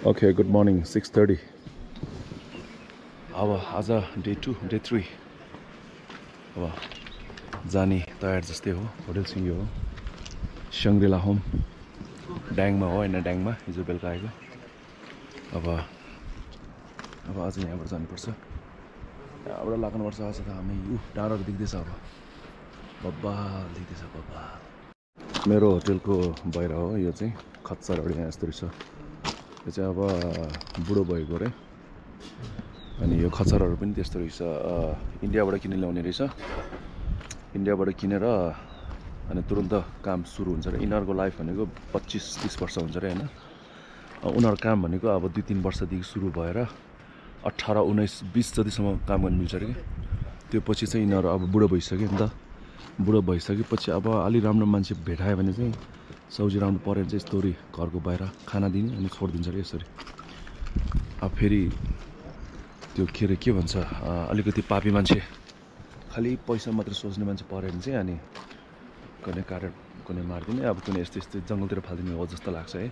Okay, good morning, 6:30. अब आज day 2, day 3 अब जाने तयार जस्तै हो। होटल चाहिँ यो हो, शङ्ग्रिला होम, ड्याङमा हो होइन, ड्याङमा हिजो बेलुका आएको। अब आज यहाँबाट जानुपर्छ, यहाँबाट लाग्नुपर्छ। आज त हामी टाढाबाट देख्दैछ, अब बब्बाल देख्दैछ, बब्बाल। मेरो होटलको बाहिर हो यो चाहिँ, खच्चरहरू यहाँ यस्तो रहेछ। यो चाहिँ अब बुढो भएको अरे, अनि यो खच्चरहरू पनि त्यस्तो रहेछ। इन्डियाबाट किनेर ल्याउने रहेछ, इन्डियाबाट किनेर अनि तुरन्त काम सुरु हुन्छ अरे। यिनीहरूको लाइफ भनेको 25-30 वर्ष हुन्छ अरे होइन। उनीहरूको काम भनेको अब 2-3 वर्षदेखि सुरु भएर 18, 19, 20 जतिसम्म काम गर्नु मिल्छ अरे कि। त्यो पछि चाहिँ यिनीहरू अब बुढो भइसक्यो नि त। बुढो भइसकेपछि अब अलि राम्रो मान्छे भेटायो भने चाहिँ सौजी राम्रो परेर चाहिँ यस्तोरी घरको बाहिर खाना दिने अनि छोडिदिन्छ अरे यसरी। अब फेरि त्यो के अरे के भन्छ, अलिकति पापी मान्छे, खालि पैसा मात्र सोच्ने मान्छे पऱ्यो भने चाहिँ अनि कुनै काटेर कुनै मारिदिने, अब कुनै यस्तो यस्तो जङ्गलतिर फालिदिने हो जस्तो लाग्छ है।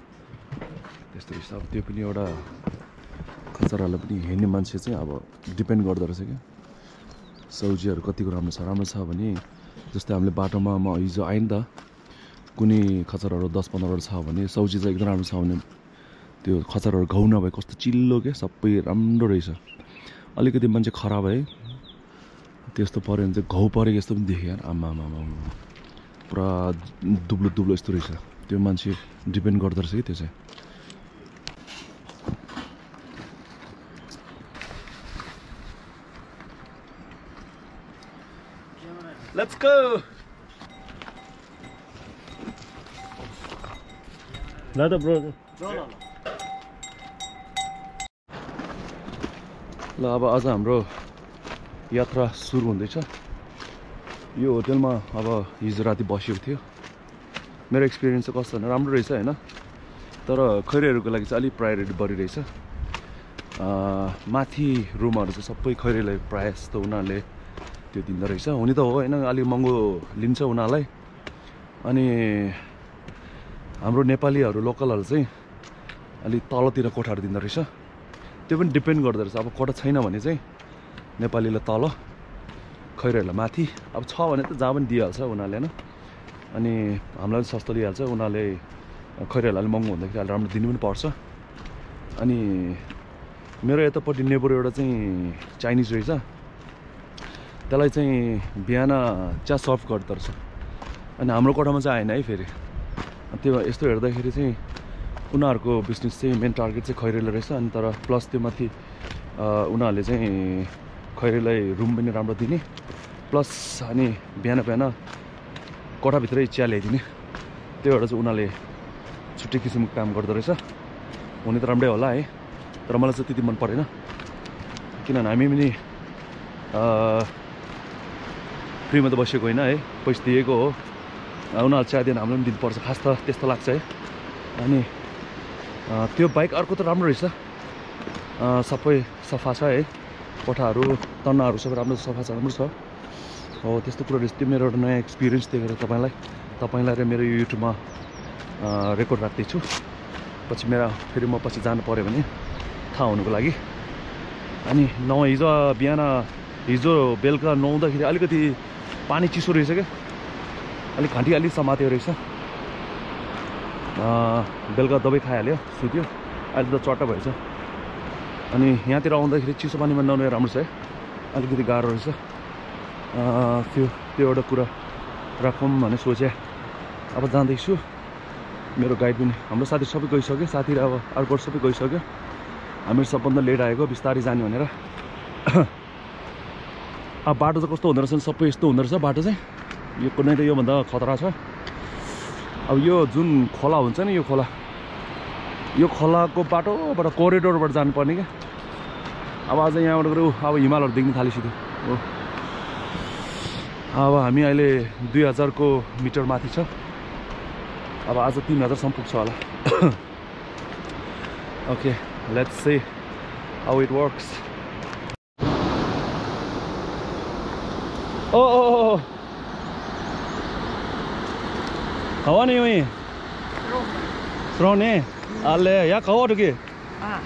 त्यस्तो रहेछ। अब त्यो पनि एउटा खच्चरहरूलाई पनि हिँड्ने मान्छे चाहिँ अब डिपेन्ड गर्दो रहेछ क्या। सौजीहरू कतिको राम्रो छ भने, जस्तै हामीले बाटोमा म हिजो आएँ नि त, कुनै खच्चरहरू 10-15 छ भने सौजी चाहिँ एकदम राम्रो छ भने त्यो खच्चरहरू घाउ नभए कस्तो चिल्लो क्या, सबै राम्रो रहेछ। अलिकति मान्छे खराब है, त्यस्तो पऱ्यो भने चाहिँ घाउ परेको यस्तो पनि देखेँ यार। आमा पुरा दुब्लो दुब्लो यस्तो रहेछ। त्यो मान्छे डिपेन्ड गर्दो रहेछ कि त्यो चाहिँ। Let's go. Nada, bro. ल अब आज हाम्रो यात्रा सुरु हुँदैछ। यो होटलमा अब हिजो राति बसेको थियो। मेरो एक्सपिरियन्स चाहिँ कस्तो भने राम्रो रहेछ होइन, तर खैरेहरूको लागि चाहिँ अलिक प्रायोरिटी बढी रहेछ। माथि रुमहरू चाहिँ सबै खैरेलाई प्रायः जस्तो उनीहरूले त्यो दिँदो रहेछ। हुने त हो होइन, अलिक महँगो लिन्छ उनीहरूलाई। अनि हाम्रो नेपालीहरू लोकलहरू चाहिँ अलिक तलतिर कोठाहरू दिँदो रहेछ। त्यो पनि डिपेन्ड गर्दो रहेछ। अब कोठा छैन भने चाहिँ नेपालीलाई तल, खैरेहरूलाई माथि। अब छ भने त जहाँ पनि दिइहाल्छ उनीहरूले होइन। अनि हामीलाई पनि सस्तो दिइहाल्छ उनीहरूले। खैरेहरूलाई अलिक महँगो हुँदाखेरि अलिक राम्रो दिनु पनि पर्छ। अनि मेरो यतापट्टि नेबर एउटा चाहिँ चाइनिज रहेछ, त्यसलाई चाहिँ बिहान चिया सर्भ गर्दो रहेछ। अनि हाम्रो कोठामा चाहिँ आएन है फेरि। त्यो यस्तो हेर्दाखेरि चाहिँ उनीहरूको बिजनेस चाहिँ मेन टार्गेट चाहिँ खैरेले रहेछ। अनि तर प्लस त्यो माथि उनीहरूले चाहिँ खैरेलाई रुम पनि राम्रो दिने, प्लस अनि बिहान कोठाभित्रै चिया ल्याइदिने। त्यो एउटा चाहिँ उनीहरूले छुट्टै किसिमको काम गर्दो रहेछ। हुने त राम्रै होला है, तर मलाई चाहिँ त्यति मन परेन। किनभने हामी पनि फ्रीमा त बसेको होइन है, पैसा दिएको हो। उनीहरू चिया दिएन हामीलाई पनि दिनुपर्छ, खास त त्यस्तो लाग्छ है। अनि त्यो बाइक अर्को त राम्रो रहेछ, सबै सफा छ है। कोठाहरू तन्नाहरू सबै राम्रो सफा छ, राम्रो छ हो। त्यस्तो कुरो रहेछ। त्यो मेरो एउटा नयाँ एक्सपिरियन्स देखेर तपाईँलाई र मेरो यो युट्युबमा रेकर्ड राख्दैछु। पछि फेरि म पछि जानु पऱ्यो भने थाहा हुनुको लागि। अनि हिजो बेलुका नुहाउँदाखेरि अलिकति पानी चिसो रहेछ क्या, अलिक घाँटी अलिक समात्यो रहेछ। बेलुका दबाई खाइहाल्यो, सुत्यो, अहिले त चट्ट भएछ। अनि यहाँतिर आउँदाखेरि चिसो पानीमा नुहाउनु राम्रो छ है, अलिकति गाह्रो रहेछ। त्यो एउटा कुरा राखौँ भने सोचेँ। अब जाँदैछु, मेरो गाइड पनि, हाम्रो साथी सबै गइसक्यो, साथीहरू अब अर्को सबै गइसक्यो। हामीहरू सबभन्दा लेट आएको, बिस्तारै जाने भनेर। अब बाटो चाहिँ कस्तो हुँदो रहेछ, सबै यस्तो हुँदो रहेछ बाटो चाहिँ। यो कुनै त योभन्दा खतरा छ। अब यो जुन खोला हुन्छ नि, यो खोलाको बाटोबाट कोरिडोरबाट जानुपर्ने क्या। अब आज यहाँबाट गएर अब हिमालहरू देख्न थालिसक्यो हो। अब हामी अहिले 2000 मिटर माथि छ। अब आज 3000सम्म पुग्छ होला। Okay, let's see how it works. Oh. How are you? Från ni? Alle, jag har du.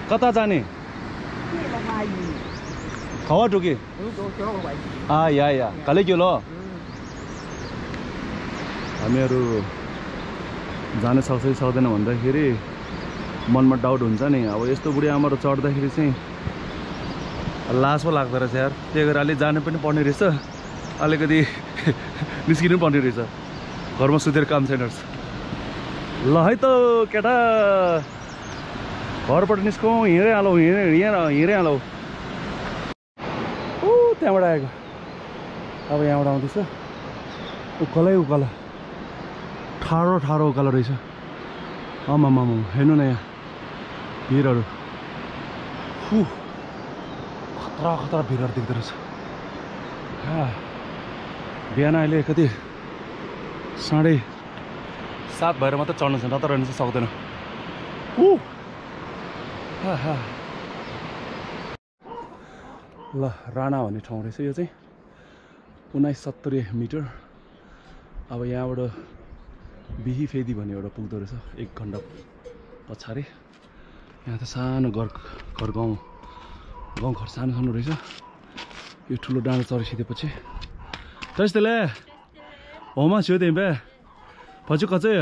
कता जाने खवा टुके या कालै के ल हामीहरू जान सक्छ कि सक्दैन भन्दाखेरि मनमा डाउट हुन्छ नि। अब यस्तो बुढी आमाहरू चढ्दाखेरि चाहिँ लास पो लाग्दो रहेछ यार। त्यही भएर अलि जानु पनि पर्ने रहेछ, अलिकति निस्किनु पनि पर्ने रहेछ। घरमा सुतेर काम छैन रहेछ। ल है त केटा घरबाट निस्कौँ, हिँडै हालौँ हिँडै हालौँ। ऊ त्यहाँबाट आएको, अब यहाँबाट आउँदैछ उकालै उकालो, ठाडो उकालो रहेछ। आमामा हेर्नु न यहाँ भिरहरू, खतरा भिरहरू देख्दो रहेछ। बिहान अहिले कति 7:30 भएर मात्रै चढ्नु छ, नत्र रहनु चाहिँ सक्दैन। ल राणा भन्ने ठाउँ रहेछ यो चाहिँ, 1970 मिटर। अब यहाँबाट बिही फेदी भन्ने एउटा पुग्दो रहेछ 1 घन्टा पछाडि। यहाँ त सानो घर गाउँघर सानो रहेछ। यो ठुलो डाँडा चढिसकेपछि त्यसले होमा छु त्यही बे पछि कचै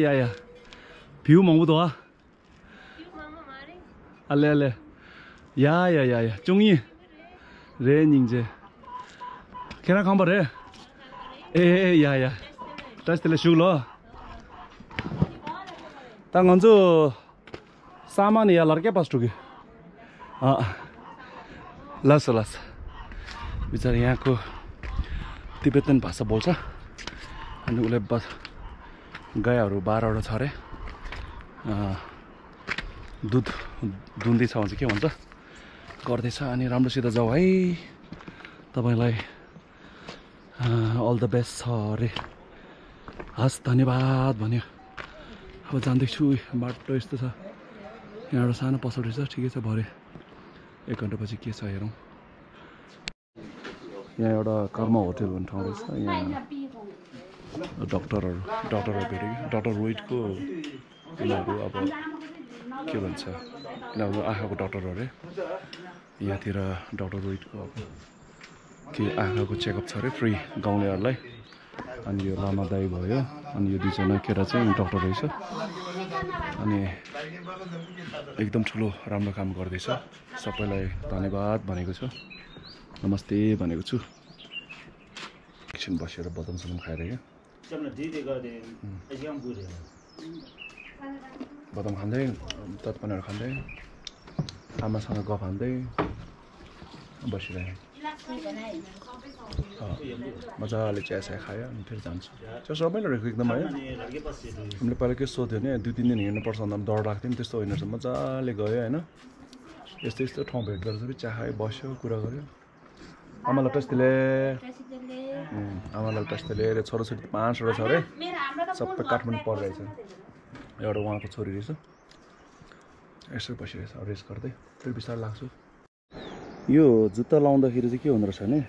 या भ्यू मंगू तो अल्ले या चुंगी रे निंजे केना खबर रे या त्यसले सुलो तंगन्जु सामान या लड्के पस्टुकी लस बिचारा यहाँको तिब्बतन भाषा बोल्छ। अनि उसले गाईहरू 12वटा छ अरे, दुध दुन्दैछ भन्छ, के भन्छ गर्दैछ। अनि राम्रोसित जाऊ है, तपाईलाई अल द बेस्ट छ अरे। हस् धन्यवाद भन्यो। अब जान्दैछु, बाटो यस्तो छ। यहाँबाट सानो पसल रहेछ, ठिकै छ। भरे 1 घन्टापछि के छ हेरौँ। यहाँ एउटा कर्म होटल भन्ने ठाउँ रहेछ। यहाँ डक्टरहरू भेट्यो कि डक्टर रोहितको यिनीहरू अब के भन्छ, यिनीहरू आँखाको डक्टर अरे। यहाँतिर डक्टर रोहितको अब के आँखाको चेकअप छ अरे फ्री गाउँलेहरूलाई। अनि यो लामा दाई भयो, अनि यो 2जना केटा चाहिँ डक्टर रहेछ। अनि एकदम ठुलो राम्रो काम गर्दैछ। सबैलाई धन्यवाद भनेको छु, नमस्ते भनेको छु। एकछिन बसेर बदम सदम खाएर क्या बदम खाँदै तत्पनहरू खाँदै आमासँग गफ हान्दै बसिरहेँ। मजाले चिया खायो अनि फेरि जान्छु। त्यो रमाइलो रहेको एकदम है। हामीले पहिला के सोध्यो भने 2-3 दिन हिँड्नुपर्छ भन्दा डर लाग्थ्यो नि, त्यस्तो होइन रहेछ। मजाले गयो होइन, यस्तो ठाउँ भेट गरेर चाहिँ चिया खायो, बस्यो, कुरा गर्यो। आमालाई टस्टले छोराछोरी 5वटा छ अरे, सबै काठमाडौँ पढिरहेछ। एउटा उहाँको छोरी रहेछ, यसो बसिरहेछ रेस्ट गर्दै। फेरि बिस्तारै लाग्छु। यो जुत्ता लाउँदाखेरि चाहिँ के हुँदो रहेछ भने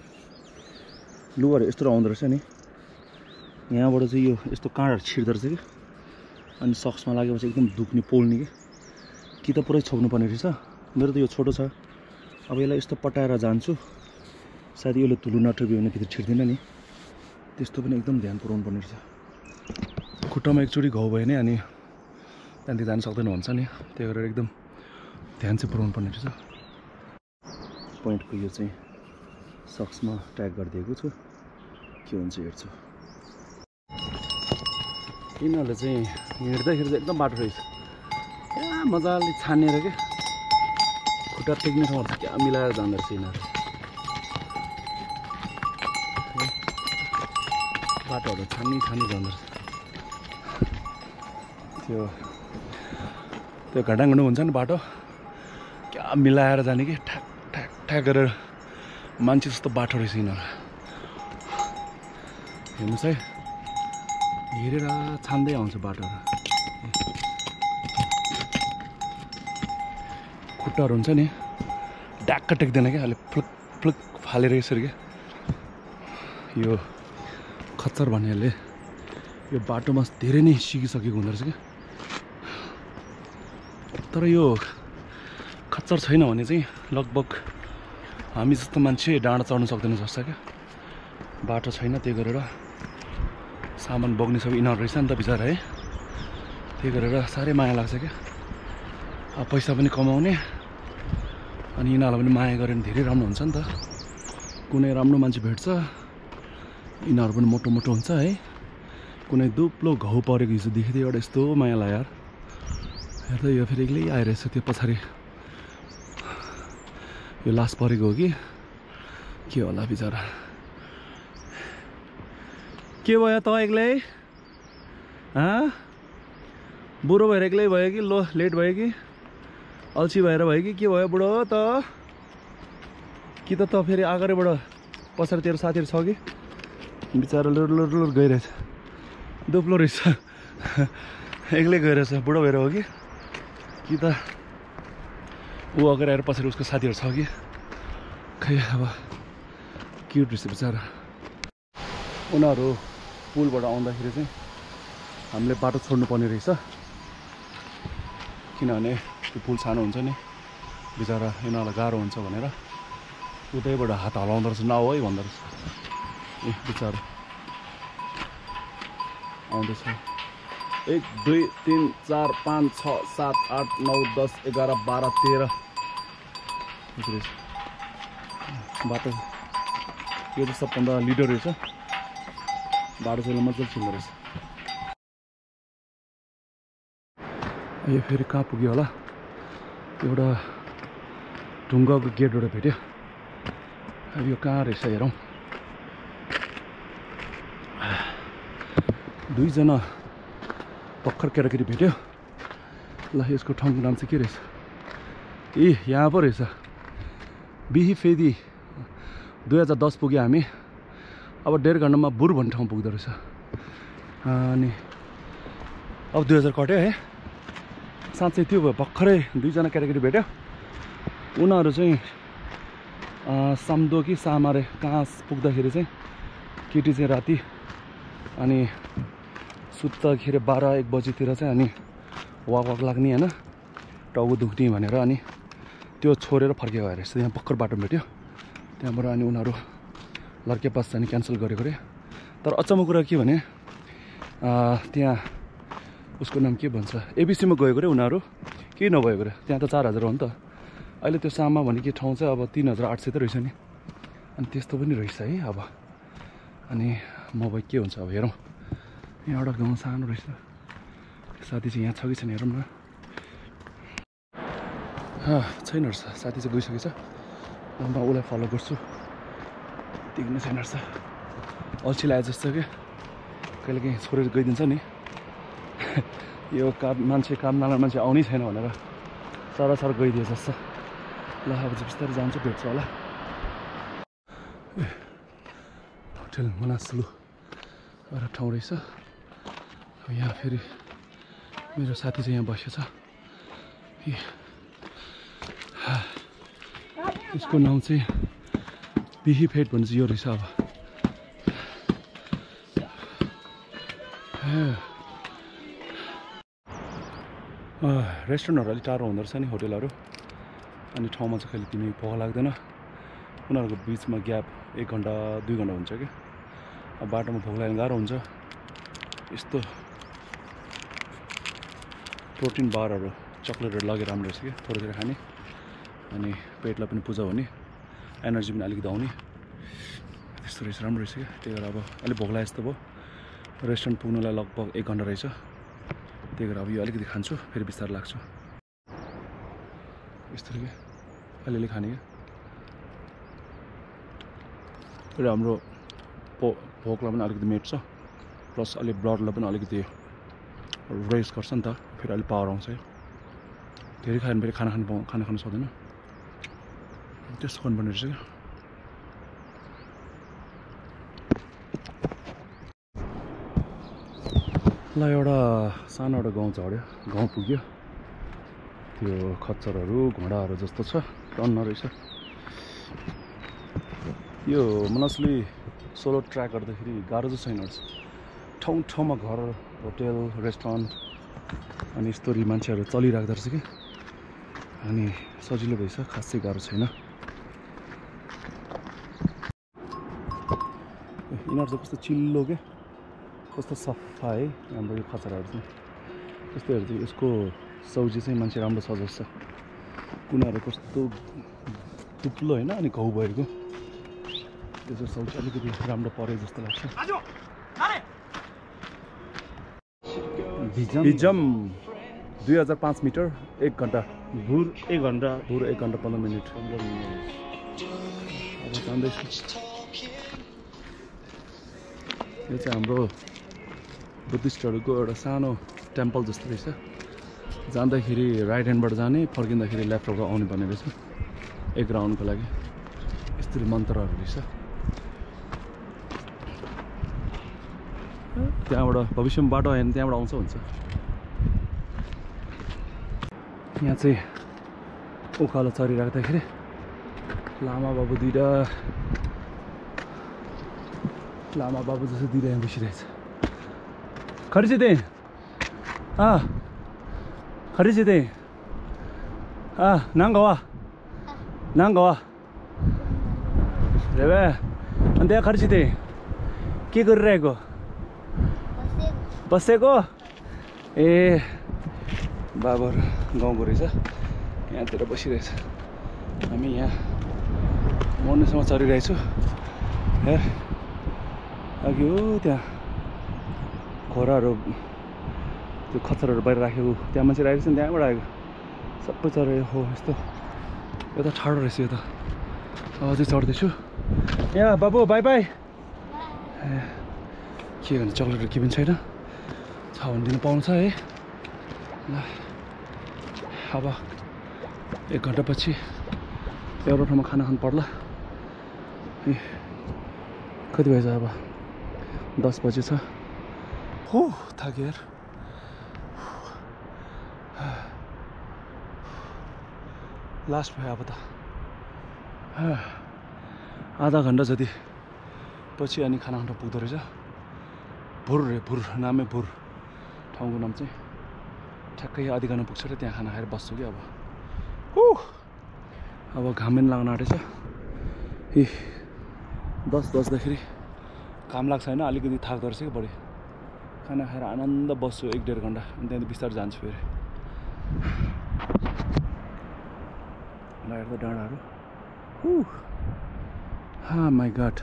लुगाहरू यस्तो आउँदो रहेछ नि, यहाँबाट चाहिँ यो यस्तो काँडहरू छिर्दो रहेछ कि। अनि सक्समा लागेपछि एकदम दुख्ने पोल्ने कि त पुरै छोप्नु पर्ने रहेछ। मेरो त यो छोटो छ, अब यसलाई यस्तो पटाएर जान्छु। सायद यसले धुलो नटोक्यो भने भित्र छिर्दैन नि, त्यस्तो पनि एकदम ध्यान पुऱ्याउनु पर्ने रहेछ। खुट्टामा एकचोटि घाउ भयो भने अनि त्यहाँदेखि जानु सक्दैन भन्छ नि, त्यही भएर एकदम ध्यान चाहिँ पुऱ्याउनु पर्ने रहेछ। पोइन्टको यो चाहिँ सक्समा ट्याग गरिदिएको छु, के हुन्छ हेर्छु। यिनीहरूले चाहिँ हिँड्दाखेरि चाहिँ एकदम बाटो रहेछ, मजाले छानेर क्या खुट्टा टेक्ने ठाउँहरू चाहिँ क्या मिलाएर जाँदो रहेछ यिनीहरू। बाटोहरू छानी जाँदो रहेछ। त्यो घटाङडुङ हुन्छ नि बाटो, क्या मिलाएर जाने कि ठ्याक गरेर मान्छे जस्तो बाटो रहेछ यिनीहरू। हेर्नुहोस् है, हेरेर छान्दै आउँछ बाटोहरू। खुट्टाहरू हुन्छ नि ड्याक्क टेक्दैन क्या, अहिले फ्लुक फालेर यसरी क्या। यो खच्चर भन्नेहरूले यो बाटोमा धेरै नै सिकिसकेको हुँदो रहेछ क्या। तर यो खच्चर छैन भने चाहिँ लगभग हामी जस्तो मान्छे डाँडा चढ्न सक्दैन जस्तो क्या। बाटो छैन, त्यही गरेर सामान बोक्ने सब यिनीहरू रहेछ नि त बिचरा है। त्यही गरेर साह्रै माया लाग्छ क्या। अब पैसा पनि कमाउने अनि यिनीहरूलाई पनि माया गऱ्यो भने धेरै राम्रो हुन्छ नि त। कुनै राम्रो मान्छे भेट्छ, यिनीहरू पनि मोटो मोटो हुन्छ है। कुनै दुप्लो घाउ परेको हिजो देखेको थियो एउटा, यस्तो माया लाग्यो यार। हेर्दा यो फेरि एक्लै आइरहेछ, त्यो पछाडि यो लास परेको हो कि के होला बिचरा। के भयो त एक्लै? बुढो भएर एक्लै भयो कि लेट भयो कि अल्छी भएर भयो कि के भयो बुढो त? कि त फेरि अगाडिबाट पछाडि तेरो साथीहरू छ कि? बिचरा लुर गइरहेछ, दुप्लो रहेछ, एक्लै गइरहेछ, बुढो भएर हो कि त ऊ अगाडि आएर पछाडि उसको साथीहरू छ कि खै। अब क्युट रहेछ बिचरा। उनीहरू पुलबाट आउँदाखेरि चाहिँ हामीले बाटो छोड्नु पर्ने रहेछ, किनभने त्यो पुल सानो हुन्छ नि, बिचरा यिनीहरूलाई गाह्रो हुन्छ भनेर उतैबाट हात हलाउँदो रहेछ, नआऊ है भन्दो रहेछ। ए बिचरा आउँदैछ। 1 2 3 4 5 6 7 8 9 10 11 12 13 बाटो यो चाहिँ सबभन्दा लिडर रहेछ। बाटो चाहिँ मजाले छिर्दो रहेछ। यो फेरि कहाँ पुग्यो होला? एउटा ढुङ्गाको गेट एउटा भेट्यो। अब यो कहाँ रहेछ हेरौँ। 2 जना भर्खर केटाकेटी भेट्यो। ल यसको ठाउँको नाम चाहिँ के रहेछ? ए यहाँ पो रहेछ, बिही फेदी। 2010 पुग्यो हामी, अब 1.5 घन्टामा बुर भन्ने ठाउँ पुग्दो रहेछ। अनि अब 2000 कट्यो है। साँच्चै त्यो भयो, भर्खरै 2 जना केटाकेटी भेट्यो। उनीहरू चाहिँ साम्दो कि सामारे कहाँ पुग्दाखेरि चाहिँ केटी चाहिँ राति अनि सुत्दाखेरि 12-1 बजीतिर चाहिँ अनि वाक लाग्ने होइन, टाउको दुख्ने भनेर अनि त्यो छोडेर फर्केको भएर रहेछ। यहाँ भर्खर बाटो भेट्यो, त्यहाँबाट अनि उनीहरू लड्के पास जाने क्यान्सल गरेको अरे। तर अचम्मको कुरा के भने त्यहाँ उसको नाम के भन्छ, एबिसीमा गएको अरे उनीहरू, केही नभएको अरे। त्यहाँ त 4000 हो नि त। अहिले त्यो सामा भन्ने के ठाउँ चाहिँ अब 3800 त रहेछ नि। अनि त्यस्तो पनि रहेछ है। अब अनि म भाइ के हुन्छ अब हेरौँ। यहाँ एउटा गाउँ सानो रहेछ, साथी चाहिँ यहाँ छ कि छैन हेरौँ न। छैन रहेछ, साथी चाहिँ गइसकेछ। म उसलाई फलो गर्छु, त्यति नै छैन रहेछ। अल्छी लाग्यो जस्तो क्या, कहिलेकाहीँ छोडेर गइदिन्छ नि। यो काम नाला मान्छे आउनै छैन भनेर सरासर गइदिए जस्तो। ल अब चाहिँ बिस्तारै जान्छ, भेट्छ होला। होटेल मनासलु एउटा ठाउँ रहेछ। यहाँ फेरि मेरो साथी चाहिँ यहाँ बसेछ। यसको नाम चाहिँ बिही फेट भन्छ, यो रहेछ। अब रेस्टुरेन्टहरू अलिक टाढो हुँदो रहेछ नि होटेलहरू, अनि ठाउँमा चाहिँ कहिले तिमी भोक लाग्दैन। उनीहरूको बिचमा ग्याप 1 घन्टा 2 घन्टा हुन्छ क्या। अब बाटोमा भोक लाग्यो भने गाह्रो हुन्छ। यस्तो प्रोटिन बारहरू चक्लेटहरू लगेर राम्रो रहेछ क्या, थोरै थोरै खाने, अनि पेटलाई पनि पुजा हुने, एनर्जी पनि अलिकति आउने, त्यस्तो रहेछ, राम्रो रहेछ क्या। त्यही भएर अब अलिक भोक लागे जस्तो भयो। रेस्टुरेन्ट पुग्नुलाई लगभग 1 घन्टा रहेछ। त्यही भएर अब यो अलिकति खान्छु, फेरि बिस्तारै लाग्छु। यस्तो क्या, अलिअलि खाने क्या। फेरि हाम्रो भोकलाई पनि अलिकति मेट्छ, प्लस अलिक ब्लडलाई पनि अलिकति रेस गर्छ नि त, फेरि अलिक पावर आउँछ। धेरै खायो भने फेरि खाना खानु सक्दैन, त्यस्तो गर्नुपर्ने रहेछ क्या। ल एउटा सानो एउटा गाउँ झऱ्यो, गाउँ पुग्यो। त्यो खच्चरहरू घोडाहरू जस्तो छ, टन्न रहेछ। यो मनसली सोलो ट्र्याक गर्दाखेरि गाह्रो चाहिँ छैन रहेछ। ठाउँ ठाउँमा घर, होटेल, रेस्टुरेन्ट अनि यस्तो मान्छेहरू चलिराख्दो रहेछ कि। अनि सजिलो भएछ, खासै गाह्रो छैन। यिनीहरू चाहिँ कस्तो चिल्लो के, कस्तो सफा है हाम्रो यो खचराहरू चाहिँ। यस्तोहरू चाहिँ यसको सब्जी चाहिँ मान्छे राम्रो सजाउँछ। कुनाहरू कस्तो थुप्लो होइन, अनि घाउ भएको त्यसको सब्जी अलिकति राम्रो परे जस्तो लाग्छ। भिजम 2005 मिटर 1 घन्टा, भुर 1 घन्टा, भुर 1 घन्टा 15 मिनट। अब जाँदैछु। यो चाहिँ हाम्रो बुद्धिस्टहरूको एउटा सानो टेम्पल जस्तो रहेछ। जाँदाखेरि राइट ह्यान्डबाट जाने, फर्किँदाखेरि लेफ्टबाट आउनु पर्ने रहेछ एक राउन्डको लागि। यस्तरी मन्त्रहरू रहेछ। त्यहाँबाट भविष्यमा बाटो आयो भने त्यहाँबाट आउँछ हुन्छ। यहाँ चाहिँ उकालो चरिराख्दाखेरि लामा बाबु दुईवटा, लामा बाबु जस्तो दुईवटा यहाँ बसिरहेछ। खरिची त्यही खरिची त्यही नाङ्गवा नाङ्गवा रे बे। अनि त्यहाँ खरिची त्यही के गरिरहेको? बसेको। ए बाबाहरू गाउँको रहेछ, यहाँतिर बसिरहेछ। हामी यहाँ मर्नेसम्म चरिरहेछु। हेर अघि हो त्यहाँ खोराहरू, त्यो खच्चरहरू बाहिर राखेको, त्यहाँ मान्छे राखेको छ नि, त्यहाँबाट आएको सबै चढेको हो। यस्तो यो त ठाडो रहेछ। यो त अझै चढ्दैछु। यहाँ बाबु बाई बाई। के गर्ने, चक्लेटहरू के पनि छैन, छ भने दिनु पाउँछ है। ल अब 1 घन्टापछि एउटा ठाउँमा खाना खानु पर्ला। ए कति भएछ अब? 10 बजे छ। हो थाक्यो यार। लास्ट भयो अब त। आधा घन्टा जति पछि अनि खाना खान पुग्दो रहेछ। भुर रे भुर, नामै भुर ठाउँको नाम चाहिँ। ठ्याक्कै आधी घन्टा पुग्छ र त्यहाँ खाना खाएर बस्छु कि अब। अब घाम पनि लाग्न आँटेछ। ए 10 बज्दाखेरि काम लाग्छ होइन, अलिकति थाक्दो रहेछ कि बढी। खाना खाएर आनन्द बस्छु 1-1.5 घन्टा, अनि त्यहाँदेखि बिस्तारै जान्छु फेरि। हेर्दा डाँडाहरू। My God.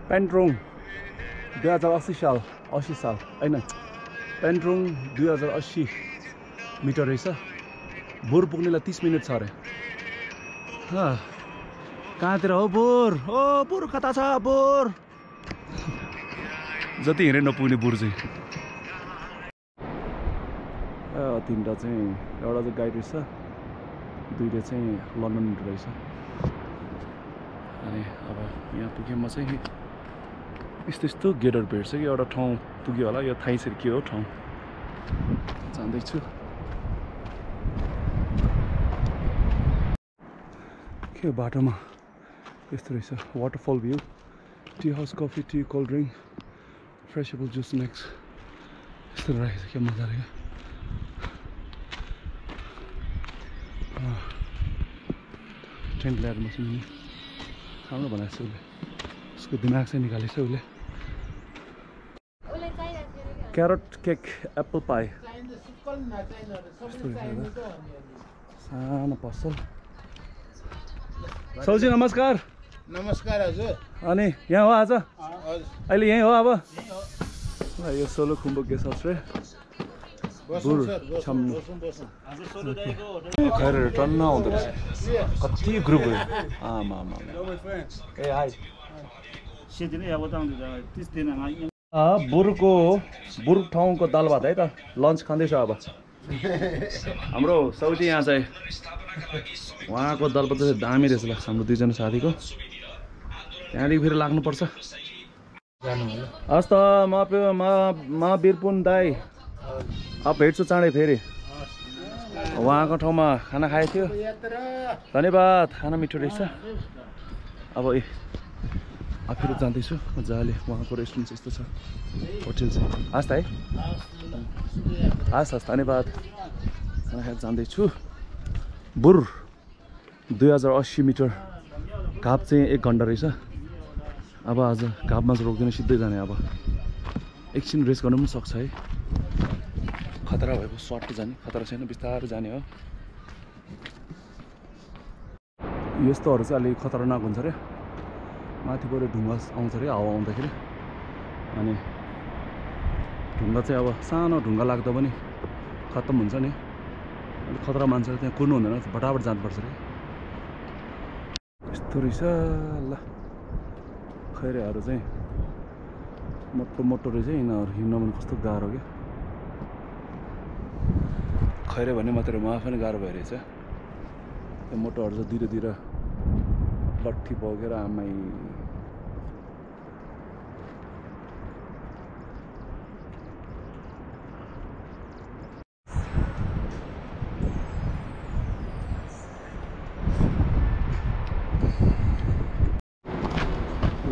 पेन्ट्रोङ 2080 साल, 80 साल होइन, पेन्ट्रोङ 2080 मिटर रहेछ। भुर पुग्नेलाई 30 मिनट छ अरे। कहाँतिर हो बुर? ओ बुर कता छ बुर? जति हिँडे नपुग्ने बुर चाहिँ। तिनवटा चाहिँ, एउटा चाहिँ गाइड रहेछ, दुईवटा चाहिँ लन्डन रहेछ। अनि अब यहाँ पुगेँ म चाहिँ। यस्तो यस्तो गेटहरू भेट्छ कि एउटा ठाउँ पुग्यो होला, यो थाहै छैन के हो ठाउँ। जाँदैछु। के बाटोमा यस्तो रहेछ, waterfall view, tea house, coffee, T, cold drink, fresh Apple juice, next यस्तो रहेछ। क्या मजा लाग्यो। टेन्ट ल्याएर बस्नु नि राम्रो बनाएको छ उसले। उसको दिमाग चाहिँ निकालेछ उसले। क्यारट केक, एप्पल पाई, सानो पसल। सौजी नमस्कार। नमस्कार हजुर। अनि यहाँ हो आज? अहिले यहीँ हो अब? यो सोलो खुम्बु गेस्ट हाउस रे। खैरहरू टन्न आउँदो रहेछ। कति ग्रुप हो? आमा बुर ठाउँको दाल भात है त। लन्च खाँदैछ अब हाम्रो सौजी। यहाँ चाहिँ उहाँको दाल भात चाहिँ दामी रहेछ लाग्छ हाम्रो दुईजना साथीको। त्यहाँदेखि फेरि लाग्नुपर्छ। हस् त म बिरपुन दाई अब भेट्छु चाँडै फेरि। उहाँको ठाउँमा खाना खाएको थियो। धन्यवाद। खाना मिठो रहेछ। अब आफैले जाँदैछु मजाले। उहाँको रेस्टुरेन्ट चाहिँ यस्तो छ, होटेल चाहिँ। हस् त है, हस् धन्यवाद। खाना खाएर जाँदैछु। बुर 2080 मिटर घाप चाहिँ 1 घन्टा रहेछ। अब आज घापमा चाहिँ रोक्दैन, सिधै जाने। अब एकछिन रेस्ट गर्नु पनि सक्छ है। खतरा भएको सर्ट जाने, खतरा छैन, बिस्तारै जाने हो। यस्तोहरू चाहिँ अलिक खतरनाक हुन्छ अरे। माथिबाट ढुङ्गा आउँछ अरे हावा आउँदाखेरि। अनि ढुङ्गा चाहिँ अब सानो ढुङ्गा लाग्दा पनि खत्तम हुन्छ नि। अलिक खतरा मान्छ, त्यहाँ कुर्नु हुँदैन, फटाफट जानुपर्छ अरे। यस्तो रहेछ ल। खैरेहरू चाहिँ मोटो मोटो रहेछ, यिनीहरू हिँड्न पनि कस्तो गाह्रो क्या। खैरे भने मात्रै उहाँ पनि गाह्रो भइरहेछ। त्यो मोटोहरू चाहिँ धीरे लट्ठी बोकेर आमै।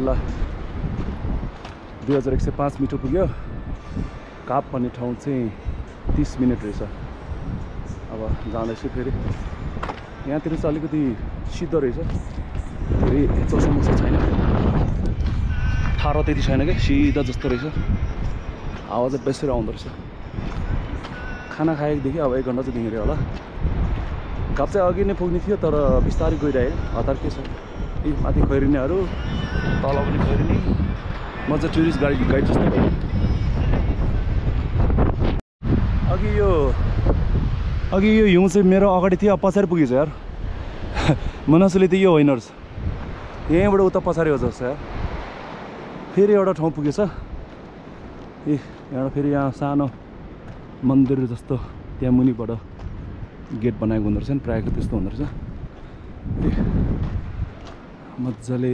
ल 2105 मिटर पुग्यो। काप भन्ने ठाउँ चाहिँ 30 मिनट रहेछ। अब जाँदैछु फेरि। यहाँतिर चाहिँ अलिकति सिद्धो रहेछ, फेरि चोसोमोसो छैन, ठाडो त्यति छैन क्या, सिधा जस्तो रहेछ। हावा चाहिँ बेसरी आउँदो रहेछ। खाना खाएकोदेखि अब 1 घन्टा चाहिँ दिँदै होला। घाप चाहिँ अघि नै पुग्ने थियो, तर बिस्तारै गइरहेँ। हतार के छ, यी माथि खैरिनेहरू, तल पनि खैरिने, म चाहिँ टुरिस्ट गाइड जस्तो भयो। अघि यो हिउँ चाहिँ मेरो अगाडि थियो, अब पछाडि पुगेछ यार। मनसुली त यो होइन रहेछ, यहीँबाट उता पछाडि हो जस्तो यार। फेरि एउटा ठाउँ पुगेछ। ए यहाँ फेरि यहाँ सानो मन्दिर जस्तो त्यहाँ मुनिबाट गेट बनाएको हुँदो रहेछ नि, प्रायःको त्यस्तो हुँदो रहेछ। ए मजाले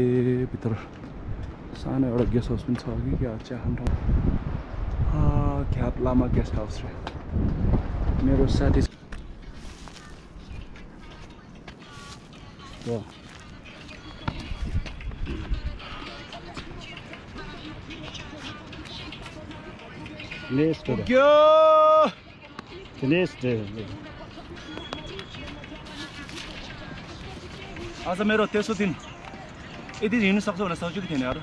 भित्र सानो एउटा गेस्ट हाउस पनि छ कि क्या, चिया खाने ठाउँ। घ्याप लामा गेस्ट हाउस रे। मेरो साथी आज मेरो तेस्रो दिन। यदि हिँड्नु सक्छ भने सजिलो थिएन यार।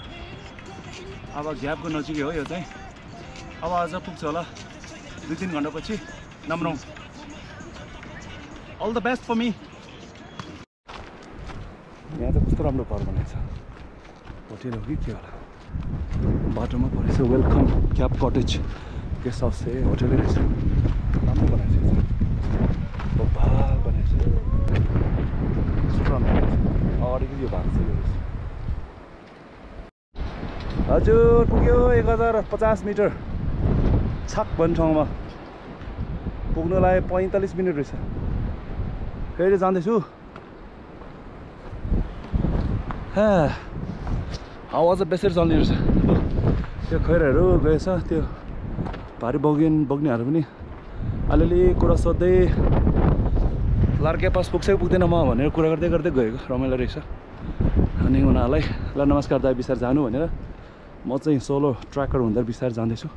अब घ्यापको नजिकै हो यो चाहिँ। अब आज पुग्छ होला 2-3 घन्टापछि नम्रौँ। All the best for me. यहाँ चाहिँ कस्तो राम्रो घर बनाएको छ, होटेल हो कि के होला। बाटोमा परेछ। Welcome cap cottage guest house चाहिँ होटेलै रहेछ। राम्रो बनाएको छ, बबाल बनाएको छ। कस्तो राम्रो बनाएको छ। अगाडिको यो भाग चाहिँ यो रहेछ। हजुर पुग्यो 1050 मिटर। छाक भन्ने ठाउँमा पुग्नुलाई 45 मिनट रहेछ। फेरि जाँदैछु। हावा चाहिँ बेसरी चल्ने रहेछ। त्यो खैरहरू गएछ, त्यो भारी बग्नेहरू पनि अलिअलि कुरा सोध्दै लार्के पास पुग्छ कि पुग्दैन म भनेर कुरा गर्दै गर्दै गएको। रमाइलो रहेछ। अनि उनीहरूलाई ल नमस्कार दाइ बिस्तार जानु भनेर म चाहिँ सोलो ट्र्याकर हुँदा बिस्तारै जाँदैछु।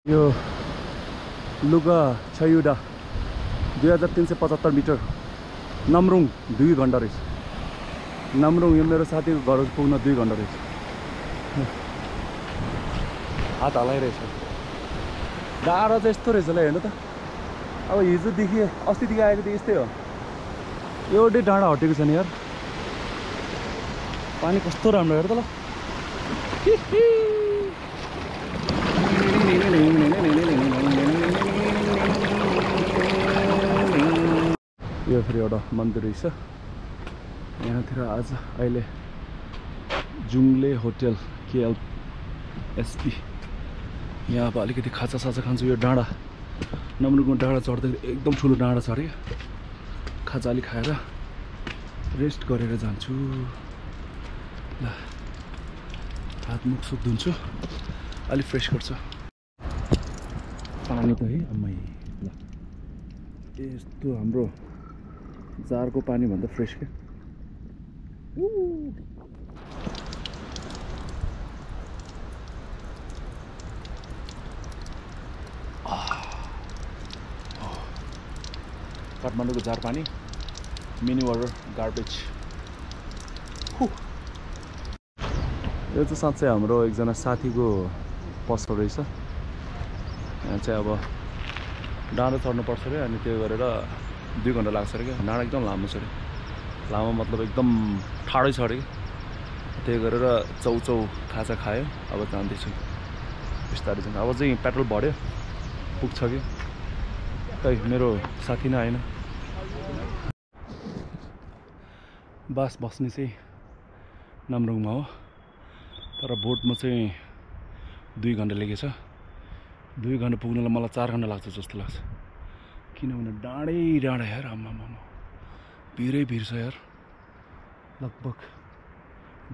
यो लुगा छयुडा 2375 मिटर। नम्रुङ 2 घन्टा रहेछ। नम्रुङ यो मेरो साथीको घर पुग्न 2 घन्टा रहेछ। हात हलाइरहेछ। डाँडा चाहिँ यस्तो रहेछ ल, हेर्नु त। अब हिजोदेखि अस्तिदेखि आएको त यस्तै हो। एउटै डाँडा हटेको छ नि यार। पानी कस्तो राम्रो हेर त ल। यो फेरि एउटा मन्दिर रहेछ यहाँतिर। आज अहिले जुङ्ले होटेल KLSP। यहाँ अब अलिकति खाजा साजा खान्छु। यो डाँडा नम्रुङको डाँडा चढ्दै एकदम ठुलो डाँडा छ अरे। खाजा अलिक खाएर रेस्ट गरेर जान्छु। ल हात मुख सुख धुन्छु, अलिक फ्रेस गर्छ। पानी त है अम्मै ल, यस्तो हाम्रो जारको पानी भन्दा फ्रेस क्या। काठमाडौँको झारपानी मिनी वाटर गार्बेज। यो चाहिँ साँच्चै हाम्रो एकजना साथीको पसल रहेछ। यहाँ चाहिँ अब डाँडो चढ्नुपर्छ अरे, अनि त्यो गरेर 2 घन्टा लाग्छ अरे क्या। डाँडो एकदम लामो छ अरे, लामो मतलब एकदम ठाडै छ अरे कि। त्यही गरेर चौचौ खाजा खायो। अब जाँदैछु बिस्तारै चाहिँ। अब चाहिँ पेट्रोल बढ्यो, पुग्छ कि खै मेरो साथी नै आएन। बास बस्ने चाहिँ नाम्रोङमा हो, तर बोटमा चाहिँ 2 घन्टा लागेछ। 2 घन्टा पुग्नलाई मलाई 4 घन्टा लाग्छ जस्तो लाग्छ, किनभने डाँडै डाँडा यार। आम्मामा भिरै भिर छ यार। लगभग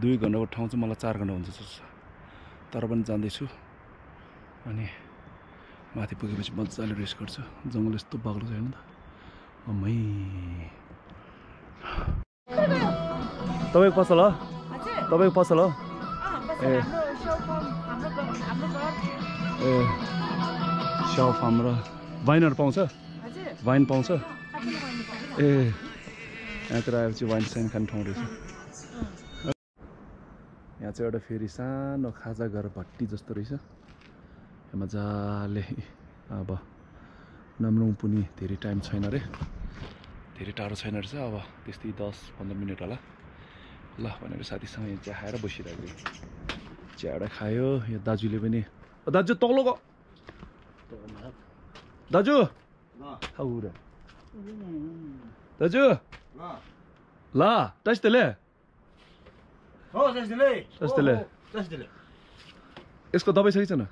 2 घन्टाको ठाउँ चाहिँ मलाई 4 घन्टा हुन्छ जस्तो छ। तर पनि जाँदैछु। अनि माथि पुगेपछि मजाले रेस्ट गर्छु। जङ्गल यस्तो बाक्लो छ हेर्नु त। अम्मै तपाईँको पसल हो? तपाईँको पसल हो? ए स्याउ फार्म र वाइनहरू पाउँछ? वाइन पाउँछ? ए यहाँतिर आएपछि वाइन साइन खाने ठाउँ रहेछ। यहाँ चाहिँ एउटा फेरि सानो खाजा घर भट्टी जस्तो रहेछ। मजाले अब नाम्रोङ पुग्ने धेरै टाइम छैन अरे, धेरै टाढो छैन रहेछ। अब त्यस्तै 10-15 मिनट होला ल भनेर साथीसँग यहाँ चिया खाएर बसिरहेको। चिया एउटा खायो। यो दाजुले पनि, दाजु तौलो गो दाजु हाउरा दाजु ल टस्टले यसको दबाई छ कि छैन?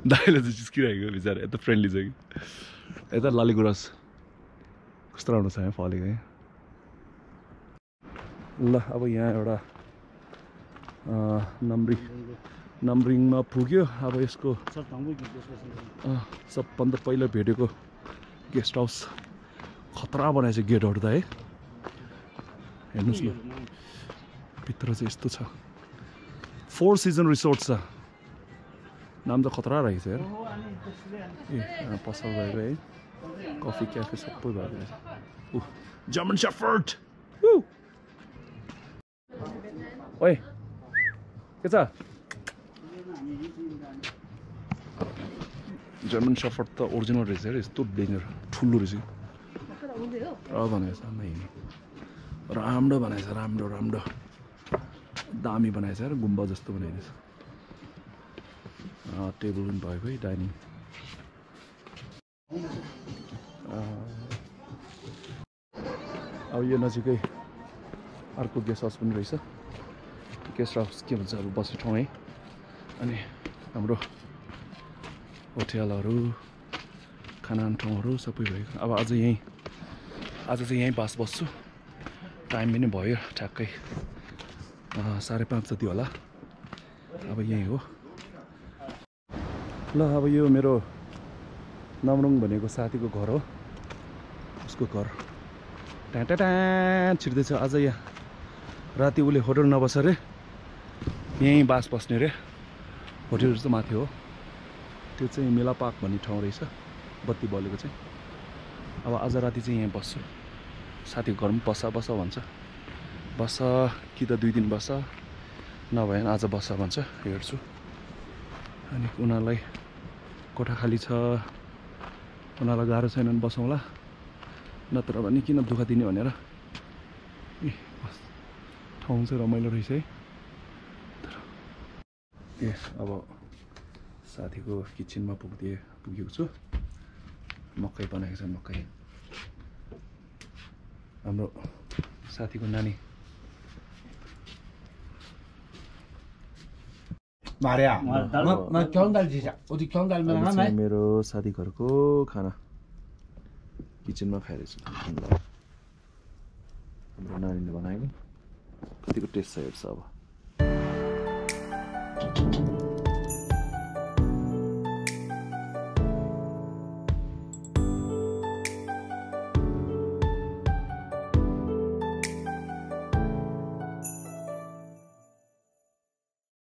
दाइले चाहिँ जिस्किरहेको बिचरा। यता फ्रेन्डली छ कि यता लाली गुराँस कस्तो राम्रो छ यहाँ फलेको है। ल अब यहाँ एउटा नाम्रिङमा पुग्यो। अब यसको सबभन्दा पहिला भेटेको गेस्ट हाउस खतरा बनाएछ गेटहरू त है। हेर्नुहोस् न भित्र चाहिँ यस्तो छ। 4 सिजन रिसोर्ट छ। नाम त खतरा रहेछ यार। ए पसल भएको है, कफी क्याफे सबै भएको रहेछ। जर्मन शेफर्ड ओए के छ? जर्मन शेफर्ड त ओरिजिनल रहेछ यार। यस्तो डेन्जर ठुलो रहेछ भनेछ। राम्रो बनाएछ, राम्रो राम्रो दामी बनाएछ यार। गुम्बा जस्तो बनाइदिएछ। टेबल पनि भएको है, डाइनिङ। अब यो नजिकै अर्को गेस्ट हाउस पनि रहेछ। गेस्ट हाउस के भन्छ अब बस्ने ठाउँ है। अनि हाम्रो होटेलहरू खाना ठाउँहरू सबै भएको। अब आज चाहिँ यहीँ बास बस्छु। टाइम पनि भयो ठ्याक्कै 5:30 जति होला। अब यहीँ हो ल। अब यो मेरो नाम्रोङ भनेको साथीको घर हो। उसको घर ट्याँ छिर्दैछ। आज यहाँ राति उसले होटल नबस अरे, यहीँ बास बस्ने अरे। होटल चाहिँ माथि हो। त्यो चाहिँ मेला पार्क भन्ने ठाउँ रहेछ, बत्ती बलेको चाहिँ। अब आज राति चाहिँ यहीँ बस्छु। साथीको घरमा बस भन्छ। बस कि त 2 दिन बस, नभए आज बस भन्छ। हेर्छु। अनि उनीहरूलाई कोठा खाली छ, उनीहरूलाई गाह्रो छैन भने बसौँला, नत्र भने किन दुःख दिने भनेर। ए ठाउँ चाहिँ रमाइलो रहेछ है। ए अब साथीको किचनमा पुगेको छु। मकै बनाएको छ। मकै हाम्रो साथीको नानी मेरो साथी घरको खाना किचनमा खाइरहेछु। हाम्रो नानीले बनाएको कतिको टेस्ट छ हेर्छ अब।